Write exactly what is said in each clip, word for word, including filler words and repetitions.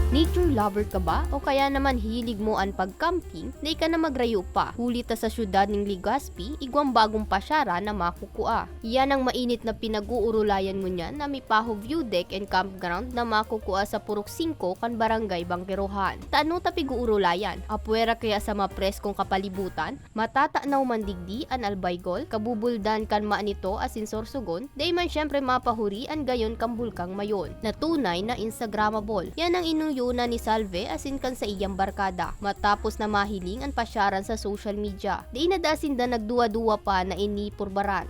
Nature lover ka ba o kaya naman hilig mo an pag-camping? Dai ka na magrayo pa, huli ta sa siyudad nin Legazpi, igwang bagong pasyaran na makukua. Iyan an mainit na pinag-uurulayan ngunyan na Mipaho View Deck and Campground na makukua sa Purok singko kan Barangay Bangkerohan. Ta ano ta pig-uurulayan? Apwera kaya sa mapreskong kapalibutan? Matatanaw man digdi an albaygol, kabubuldan kan manito asin sorsogon, dai man siyempre mapahuri an gayon kan bulkang mayon, na tunay na Instagrammable. Yan ang inuyonan ni Salve asin kan saiyang barkada, matapos na mahiling an pasyaran sa social media. Dai na daa sinda nagduwa-duwa pa na ini purbaran.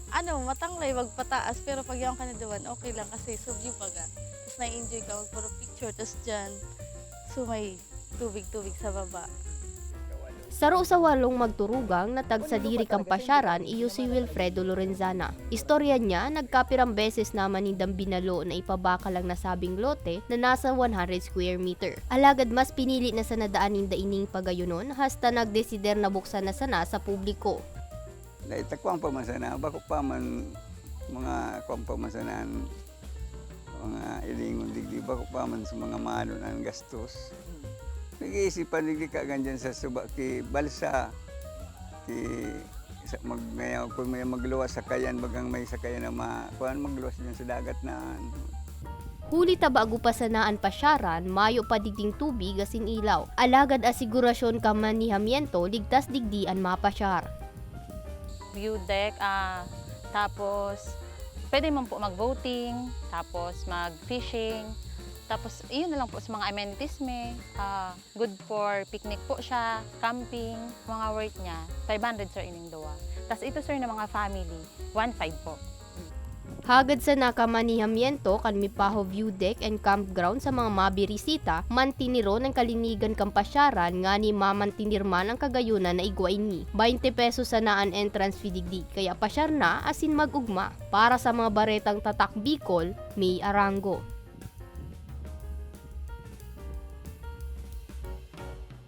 Ano, matanglay, wag pataas, pero pag yaon ka na duman, okay lang kasi subyo baga. Tapos na-enjoy ka, magpuro picture, tapos dyan, so may tubig-tubig sa baba. Saro sa walong magturugang na tagsadiri kan pasyaran iyo si Wilfredo Lorenzana. Istorya niya, nagkapirang beses naman nindang binalo na ipabakal ang nasabing lote na nasa one hundred square meter. Alagad mas pinili na sana daan ninda ining pagayonon hasta nagdesider na buksan na sana sa publiko. Dahil takwang pa man sana, bako pa man mga kuwan pa man sana an mga ilingon digdi, bako pa man sa mga manon an gastos. Nag-iisipan digdi kagan dyan sa suba ki balsa, ki sa mag, may, kung may magluwas sakayan, bagang may sakayan na ma, kuwan, magluwas dyan sa dagat na Huli ta bago pa sana an pasyaran, mayo pa digding tubig asin ilaw. Alagad asigurasyon kan manihamiento, ligtas digdi an mapasyar. View deck, ah, tapos pwede man po mag-boating, tapos mag-fishing, tapos iyon na lang po sa mga amenities may, ah, good for picnic po siya, camping, mga worth niya, five hundred sir ining duwa. Tapos ito sir na mga family, one five po. Hagad sana kan manihamiento kan Mipaho View Deck and Campground sa mga mabirisita, mantiniron an kalinigan kan pasyaran ngani mamantinir man an kagayonan na igwa ini. Baynte pesos sana an entrance fee digdi, kaya pasyar na asin mag-ugma. Para sa mga baretang Tatak Bicol, May Arango.